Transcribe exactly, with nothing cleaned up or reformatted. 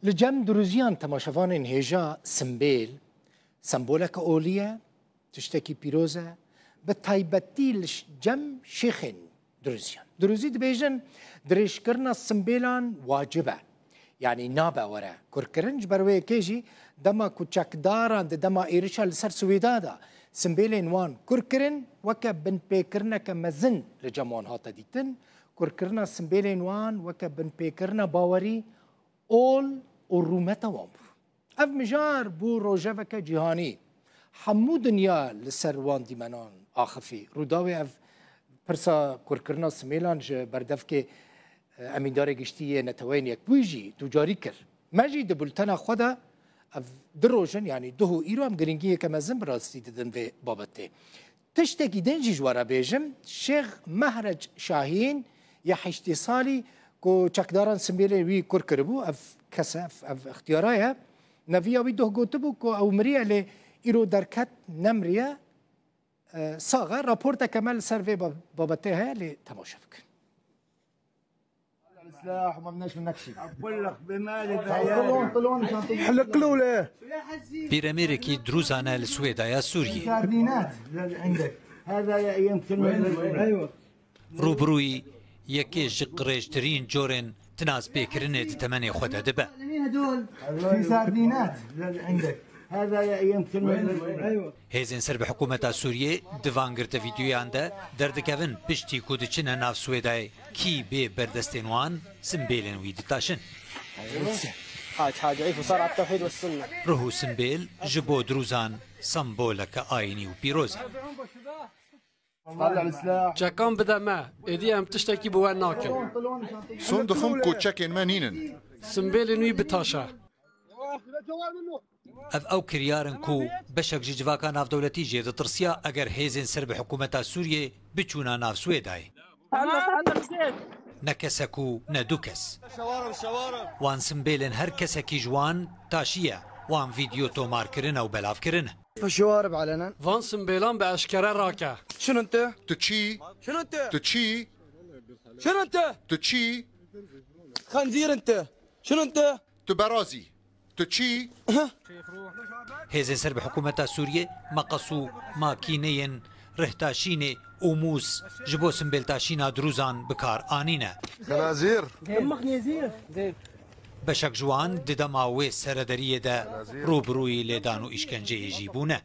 Li cem Duruziyan temaşevanên hêja Simbêl semboleke olî ye, tiştekî pîroz e, bi taybetî li ş-, cem şêxên Duruziyan. Duruzî dibêjin, dirêjkirina Simbêlan wacib e. Yanî nabe were kurkirin, ji ber wê yekê jî dema ku çekdaran di dema êrişa li ser Swêda de Simbêlên wan kur kirin, weke binpêkirineke mezin li cem wan hate dîtin. Kurkirina Simbêlên wan weke binpêkirina bawerî, ol û rûmeta wan bû. Ev mijar bû rojeveke cîhanî. Hemû dinya li ser wan dîmenan axifî. Rûdawê ev pirsa kurkirina Simêlan ji berdevkê, e, Emîndarê Giştî yê Neteweyên Yekbûyî jî dûcarî kir. Me jî di bultena xwe de ev du roj in, yanî duh û îro em girîngiyeke mezin bi rastî didin vê babetê. Tiştekî din jî ji we re bêjim, Şêx Mehrec Şahîn ya heştê salî ku çekdaran Simbêlê wî kur kiribû, ev kes e, ev, ev ixtiyara ye. Neviya wî doh gotibû ku ew miriye, lê îro derket, nemiriye. E, sax e, raporteke me li ser vê ba-, babetê heye, lê temaşe bikin. السلاح وما بدناش منك شيء. أقول لك بمالي بعيالي. Pîremêrekî Drûzan e li Swêdaya Sûriyê. سردينات عندك. هذا يمكن. Rûbirûyî yekê ji qirêjtirîn corên tinazpêkirinê di temenê xwe de dibe. في سردينات عندك. هذا يمكن. Hêzên ser bi hikûmeta Sûriyê di van girte vîdeoyan de derdikevin, piştî ku diçine nav Swêdayê, kî bê berdestên wan simbêlên wî ditaşin. هاي تحاجي عيف وصار على التوحيد والسنة. Ruh û simbêl ji bo Drûzan semboleke ayînî û pîroz e. Çekan bide me, êdî em tiştekî bi we nakin. Son dixim ku çekên me nînin. Simbêlên wî bitaşe. Ev ew kiryar in ku beşek ji civaka navdewletî jê ditirsiya eger hêzên ser bi hikûmeta Sûriyê biçûna nav Swêdayê. Ne kesek û ne du kes. Wan simbêlên her kesekî ji wan taşiye, wan vîdyo tomar kirine û belav kirine. في الشوارب علنا. Van simbêlan bi eşkere rake. شنو انت؟ Tu çî? شنو انت؟ Tu çî? شنو انت؟ Tu çî? خنزير انت. شنو انت؟ Tu berazî. Tu çî? Hêzên ser bi hikûmeta Sûriyê meqes û makîneyên rihtaşînê û mûs ji bo simbêltaşîna Drûzan bi kar anîne. خنازير. Beşek ji wan di dema wê serederiyê de rûbirûyî lêdan û îşkenceyê jî bûne.